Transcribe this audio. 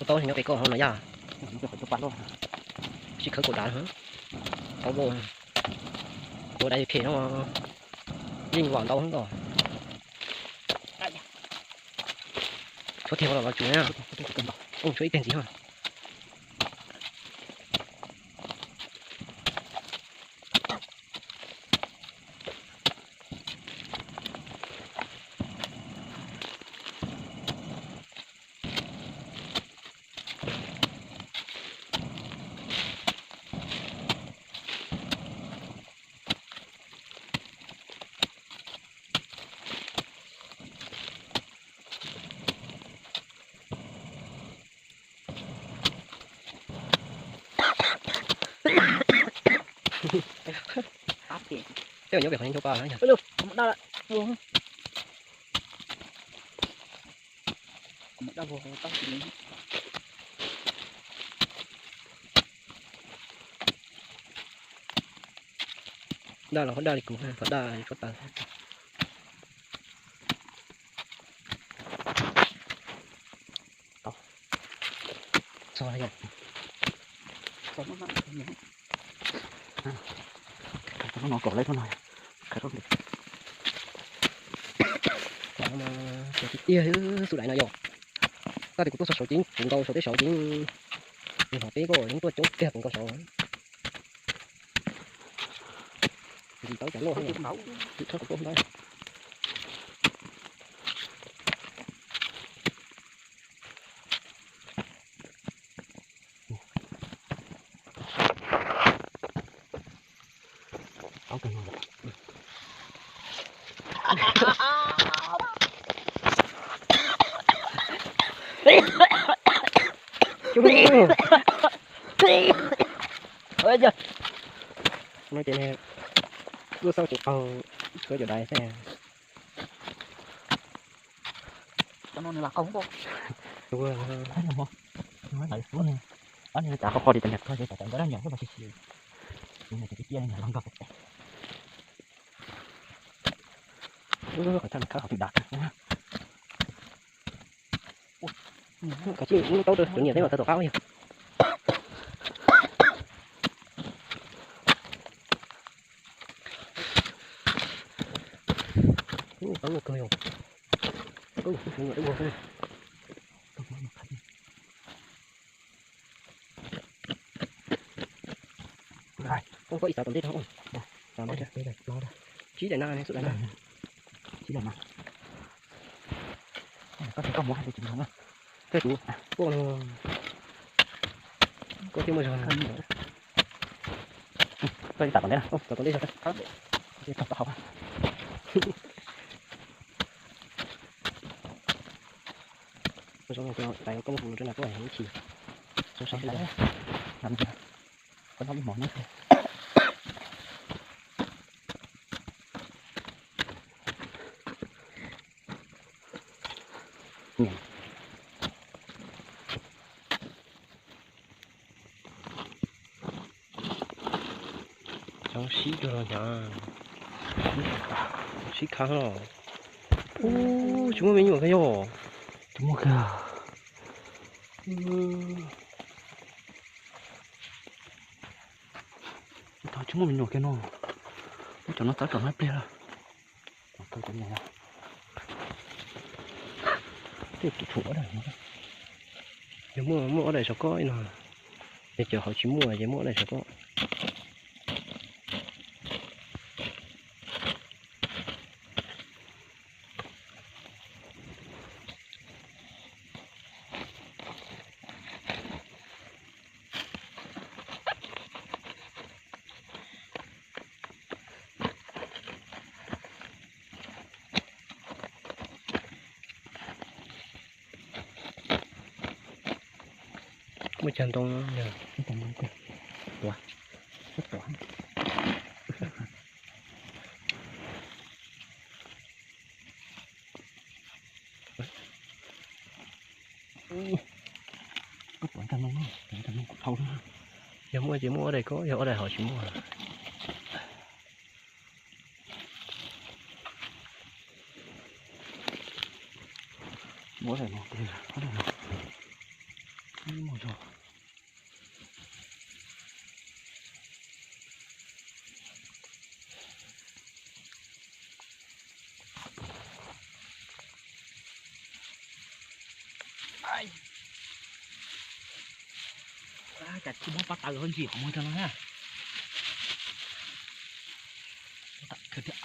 Tau nyob pem koj hauv no yaj. Sib khawb kaum dav, tau vau, ua dav phem no, yeej vam ntau ko. Tshuav tiag los los tsum na. Tshuav ib teg ntxiv ho. Tej nyob pem qhov nyob pa na yog. Daj los daj li kuv, daj tsuab taws. Txog yog. Hnub no kom lawv hnub no. Tiag tiag xub dais no yog. Tab sis kuv tuaj txog saud ceeb puv nkaus saud teb saud ceeb. Nws hom peb koj yeej tuaj coob kiag puv nkaus saud. Ntsis tau cov loj thiab. Ua ces lub xauj tsis qaug, tshuav cov dais xwb. Cov no nws lam qaug. Ua, ob niag cas qhov qhov li tas niag koj ces tas tas ntawd dab nyom xwb mas tsis tsis. Ces nws cia cia li los nkag pem. Qhov chaw khawb qhov twg dav. Kav tsij muab taub rau cov niam teb los tau tom qab yog. Taub kawg yog. Taub kawg ua xwb. Koj ib xav tom ntej rau. Tsib daim na, xub daim na. Tsib daim na. Koj thiaj koj muab hais tias tsis muaj na. Koj kuv, koj no, koj thiaj muaj zog. Koj ib xav tom ntej na, tom ntej zog. Koj tom hauv. Koj zoo tais koj muaj hu rau na koj hais ib chim. Zoo sab li. Koj noj ib hmos na. Cov sib rau los nyav, sib khab los. Ub, tsis muaj me nyuam kiag yog. Tsis muaj kiag. Tsis muaj me nyuam kiag no. Ub, cov no txawv tom no ib pliag lawm. Tej tus tshuav dab. Yog muaj, muaj ob daim saum koj no. Yog cov hauv tsis muaj ces muaj ob daim saum koj. Muaj cag ntoo no. Yog muaj ces muaj ob daim koj, yog ob daim hauv tsis muaj. Muaj ob daim no, ob daim no. Ib mus zog. Cas tsis muab pab taws ho ntsim qhov muag rau no na. Tam kawg thiab.